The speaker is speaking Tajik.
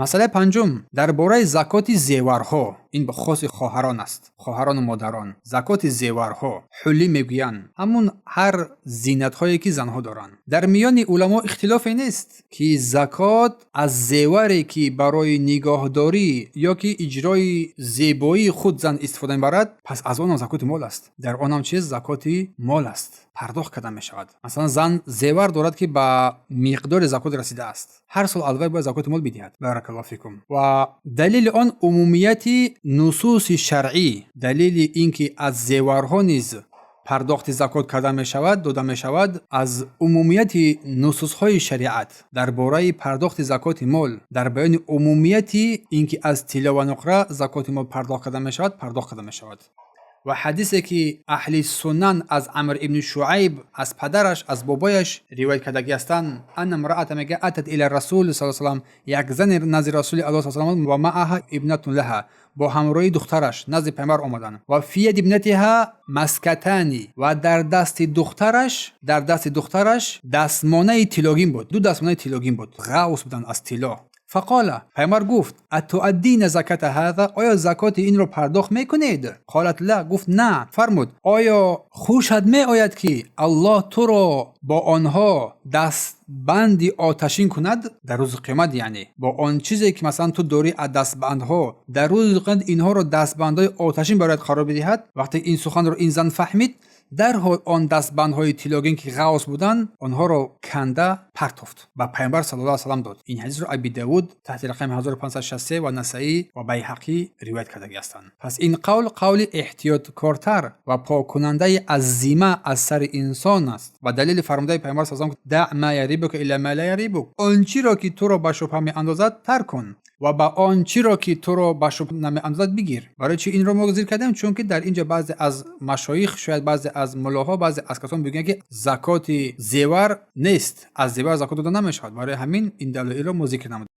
Масъалаи панҷум дар бораи закоти зеварҳо. Ин хоси хоҳарон аст, хоҳарону модарон. Закоти зеварҳо, ҳулӣ мегӯянд, ҳамун ҳар зинатҳое, ки занҳо доранд. Дар миёни уламо ихтилофе нест, ки закот аз зеваре, ки барои нигоҳдорӣ ё ки иҷрои зебоии худ зан истифода мебарад, пас аз онам закоти мол аст. Дар онам чиз закоти мол аст, пардохт карда мешавад. Масалан, зан зевар дорад, ки ба миқдори закот расидааст, ҳар сол алвай бояд закоти мол бидиҳад. Баракаллоҳу фикум. Ва далели он умумияти нусуси шаръӣ, далели ин ки аз зеварҳо низ пардохти закот карда мешавад, дода мешавад, аз умумияти нусусҳои шариат дар бораи пардохти закоти мол, дар баёни умумияти ин ки аз тилло ва нуқра закоти мол пардохт карда мешавад, пардохт карда мешавад. Ва ҳадисе, ки аҳли сунан аз Амр ибни Шуайб, аз падараш, аз бобояш ривоят кардагӣ ҳастанд, أن امرأة, мега, أتت إلى رسول صلى الله عليه وسلم, як зане назди Расули Аллоҳ с ومعها ابنة لها, бо ҳамроҳии духтараш назди Пайғамбар омаданд. وفي يد ابنتها مسكتان, ва дар дасти духтараш дастмонаи тиллогин буд, ду дастмонаи тиллогин буд, ғавс буданд аз тилло. فقال, пайғамбар гуфт: أتؤدين زكاة هذا؟ Оё закоти инро пардохт мекунед? قالت لا, гуфт: на. Фармуд: оё хушат меояд, ки Аллоҳ туро бо онҳо дастбанди оташин кунад дар рӯзи қиёмат? Яъне бо он чизе, ки масалан ту дорӣ аз дастбандҳо, дар рӯзи қиёмат инҳоро дастбандҳои оташин бароят қарор бидиҳад. Вақте ин суханро ин зан фаҳмид, дарҳол он дастбандҳои тиллогин, ки ғавс буданд, онҳоро канда партофт, ба Пайғамбар саллаллоҳу алайҳи васаллам дод. Ин ҳадисро Аби Давуд таҳти рақами 1563 ва Насаӣ ва Байҳақӣ ривоят кардагӣ ҳастанд. Пас ин қавл қавли эҳтиёткортар ва поккунандаи аз зимма, аз сари инсон аст. Ва далели фармудаи Пайғамбар саллаллоҳу алайҳи васаллам: دع ما يريبك إلى ما لا يريبك, он чиро, ки туро ба шубҳа меандозад, тарк кун ва ба он чиро, ки туро ба шубҳа намеандозад, бигир. Барои чи инро мо зикр кардем? Чунки дар инҷа баъзе аз машоих, шояд баъзе аз муллоҳо, баъзе аз касон бигӯянд, ки закоти зевар нест, аз зевар закот дода намешавад. Барои ҳамин ин далоилро мо зикр намудем.